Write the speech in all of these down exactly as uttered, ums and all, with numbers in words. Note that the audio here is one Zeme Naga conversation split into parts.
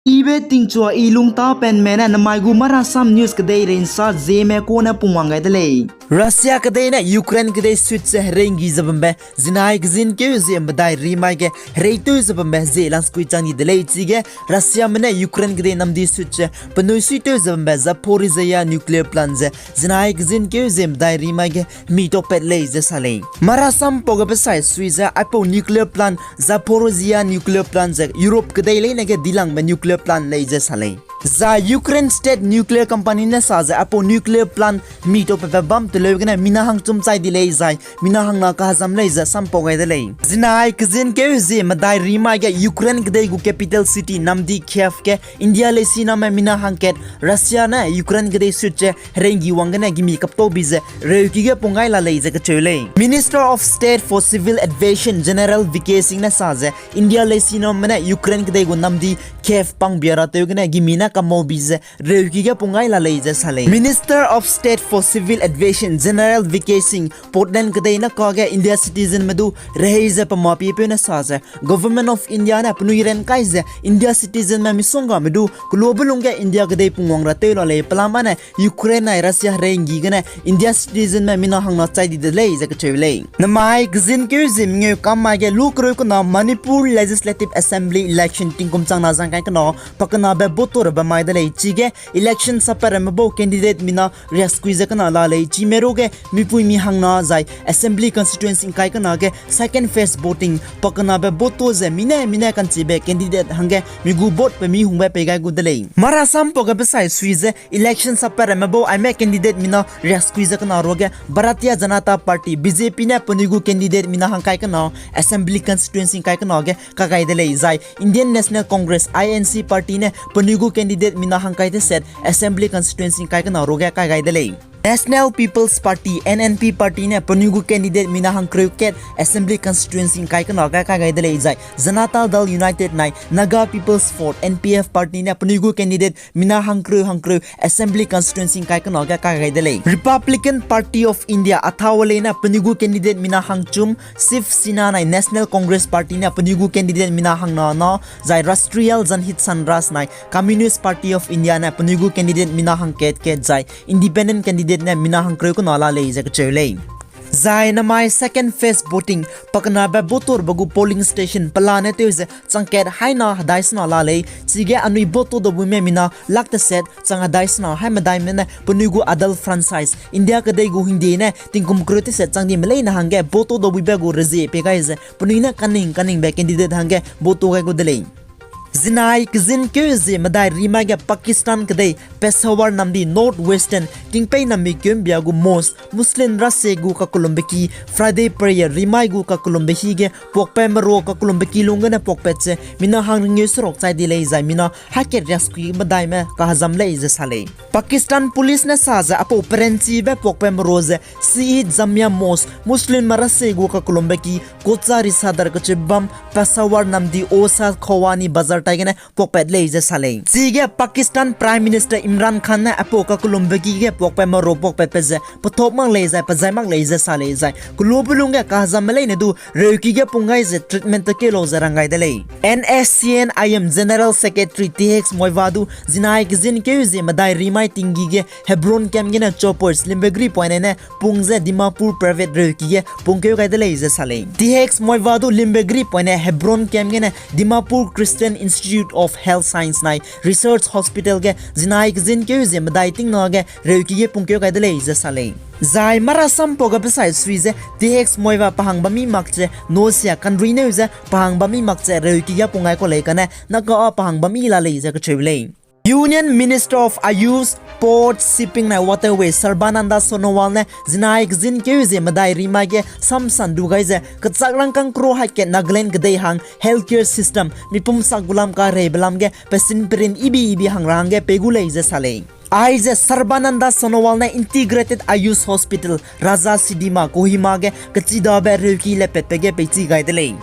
Ibe tingchua i lungtapenme ne namai gu Marasam News kedeirei nsa Zeme kune pungwang gai de lei. Russia kedei ne Ukraine kedei sut ze herei nggi ze bambe, zinai kezin keu ze medai rimai ge hereitew ze bambe ze langskui chang di de lei. Chige Russiame ne Ukraine kedei namdi sut ze penui suitew ze bambe Zaporizhzhia nuclear plant ze zinai kezin keu ze medai rimai ge hemi taupat lei ze sa lei. Marasam pau ge besai sui ze aipau nuclear plant, Zaporizhzhia nuclear plant ze Europe kedei leine ge dilangbe nuclear plant lei ze sa lei. Zai Ukraine State Nuclear Company ne sa ze aipau nuclear plant hemi taupatbe bam teleu gene mina hangchum chai di lei zai mina hangna kahezam lei ze sampau gai de lei. Zinai kezin keu ze medai rimai ge Ukraine kedei gu capital city namdi Kyiv ge India leisiname mina hangkat Russia ne Ukraine kedei sut ze herei nggi wang gene gimi kaptau bi ze reuki ge pung gai la lei ze kacheu lei. Minister of State for Civil Aviation General V K Singh ne sa ze India leisiname ne Ukraine kedei gu namdi Kyiv pangbia ra tew gene gimi ne kamau bi ze reuki ge pung gai la lei ze sa lei. Minister of State for Civil Aviation General V K Singh Poland kedei ne kage India citizenme du rehei ze pema piepeu ne sa ze Government of India ne penui ran kai ze India citizenme misonggame du kelobe lungge India kedei pungwang ra tew la lei, pelam ane Ukraine nai Russia herei nggi gene India citizenme mina hangna chai di de lei ze kacheu lei. Namai kezin keu ze mengeu kam mai ge lu kereu kena Manipur Legislative Assembly election tingkum changna zang kai kena pakenabe vote rabe mai de lei. Chige election sapatme bau candidate mina riakskui ze kena la lei. Chime ruge mipuimi hangna zai Assembly constituency ngkai kena ge second phase voting pakenabe vote ze mine mine kanchibe candidate hangge mi gu vote pe mi hungbe pei gai gu de lei. Marasam pau ge besai sui ze election sapatme bau aime candidate mina riakskui ze kena ruage Bharatiya Janata Party, B J P ne penui gu candidate mina hangkai kena Assembly constituency ngkai kena ge kai gai de lei zai Indian National Congress, I N C party ne penui gu candidate mina hangkai teset Assembly constituency ngkai kena ruage kai gai de lei. National People's Party, N N P party ne penui gu candidate mina hangkereu kat Assembly constituency ngkai kena ge kai gai de lei zai Janata Dal United nai Naga People's Front, N P F party ne penui gu candidate mina hangkereu hangkereu Assembly constituency ngkai kena ge kai gai de lei. Republican Party of India, Athawale ne penui gu candidate mina hangchum, Shiv Sena nai National Congress Party ne penui gu candidate mina hangna na, zai Rashtriya Janhit Sangrash nai Communist Party of India ne penui gu candidate mina hangkat kat zai independent candidate ne mina hangkereu kena la lei ze kacheu lei. Zai namai second phase voting pakenabe vote rabe gu polling station pelane tew ze changkat haina hedai sena la lei. Chige anui vote dabuime mina lak teset chang hedai sena hai medaime ne penui gu Adal franchise, India kedei gu hingde ne tingkum kereu teset chang dime leine hangge vote dabuibe gu rezie pei gai ze penui ne kaning kaningbe candidate hangge vote gai gu de lei. Zinai kezin keu ze medai rimai ge Pakistan kedei Peshawar namdi North Western tingpei nammi keumbia gu mosque, Muslim rasie gu kakellumbe ki Friday prayer rimai gu kakellumbe hi ge puakpat merua kakellumbe ki lung gene puakpat ze mina hangringeu seruk chai di lei zai mina hakat riakskui medaime kahezam lei ze sa lei. Pakistan Police ne sa ze aipau peranchibe puakpat merua ze Shiite Jamia Mosque, Muslimme rasie gu kakellumbe ki Khoja Sadar kacheu bam Peshawar namdi Osa Khawani Bazar tai gene puakpat lei ze sa lei. Chige Pakistan Prime Minister Imran Khan ne aipau kakellumbe ki ge puakpat merua puakpatbe ze pethok mak lei zai pezai mak lei ze sa lei zai kelobe lungge kahezamme leine du reuki ge pung gai ze treatment tekeu lau ze rang gai de lei. N S C N I M General Secretary T H Muivah du zinai kezin keu ze medai rimai tinggi ge Hebron camp gene choppers limbe gri poine ne pung ze Dimapur private reuki ge pungkeu gai de lei ze sa lei. T H Muivah du limbe gri poine Hebron camp gene Dimapur Christian Institute of Health Science nai Research Hospital ge zinai kezin keu ze medai tingna ge reuki ge pungkeu gai de lei ze sa lei. Zai marasam pau ge besai sui ze T H Muivah pahang bam mi mak ze nosia kanrui neu ze pahang bam mi mak ze reuki ge pung gai kau lei kane naka a pahang bam mi la lei ze kacheu lei. Union Minister of Ayush, Port, Shipping nai Waterway Sarbananda Sonowal ne zinai kezin keu ze medai rimai ge samsan du gai ze kechak rangkâng kro hakat Nagaland kedei hang healthcare system mipum sak gu lam kareibe lam ge pesin perin ibi ibi hang ra hangge pei gu lei ze sa lei. Aize Sarbananda Sonowal ne Integrated Ayush Hospital Raja Sidima Kohima ge kechidabe reuki lepatbe ge peichi gai de lei.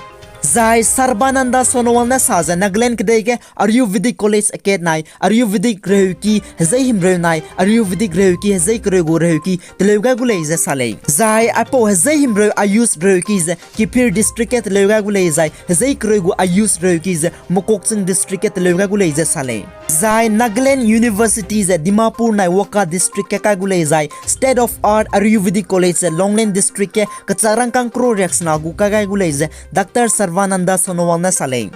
Zai Sarbananda Sonowal ne sa ze Nagaland kedei ge Ayurvedic College akat nai Ayurvedic reheuki hezei himreu nai Ayurvedic reheuki hezei kereu gu reheuki teleu gai gu lei ze sa lei. Zai aipau hezei himreu Ayush reheuki ze Kiphire District ge teleu gai gu lei zai hezei kereu gu Ayush reheuki ze Mokokchung District ge teleu gai gu lei ze sa lei. Zai Nagaland University ze Dimapur nai Wokha District ge kai gu lei zai State of Art Ayurvedic College ze Longleng District ge kechak rangkâng crore riaksena gu kai gai gu lei ze Doctor Sarbananda Sonowal ne sa lei.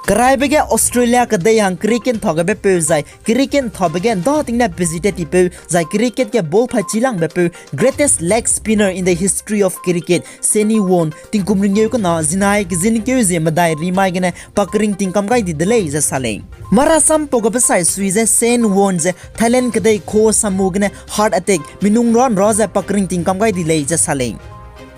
Keraibe ge Australia kedei hang cricket nthaugebe peu zai cricket nthaube ge ’nda tingne pezite tipeu zai cricket ge ball phai chilangbe peu greatest leg spinner in the history of cricket, Saini Warne, tingkum ringeu kena zinai kezin keu zie medai rimai gene pakering tingkam gai di de lei ze sa lei. Marasam pau gabe sai sui ze Saini Warne ze Thailand kedei Koh Samui gene heart attack minung ra ’nra ze pakering tingkam gai di lei ze sa lei.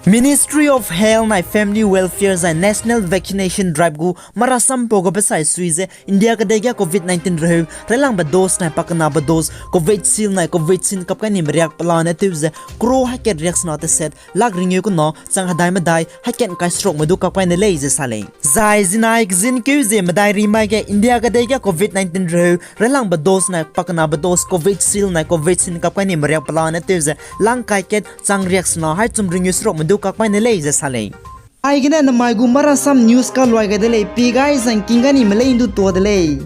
Ministry of Health nai Family Welfare zai National Vaccination Drive gu marasam pau gabe sai sui ze India kedei ge Covid nineteen reheu railangbe dose nai pakenabe dose Covishield nai Covaxin kap kai ni meriak pelane tew ze crore haikat riaksena teset lak ringeu kena chang hedai medai haikat ’ngkai serukme du kap kai ne lei ze sa lei. Zai zinai kezin keu zie medai rimai ge India kedei ge Covid nineteen reheu railangbe dose nai pakenabe dose Covishield nai Covaxin kap kai ni meriak pelane tew ze lang kaiket chang riaksena haichum ringeu serukme du kap kai ne lei ze sa lei. Aigene namai gu marasam news kaluai gai de lei, pi gai zangking gai ni me lei ’ndu tuâ de lei.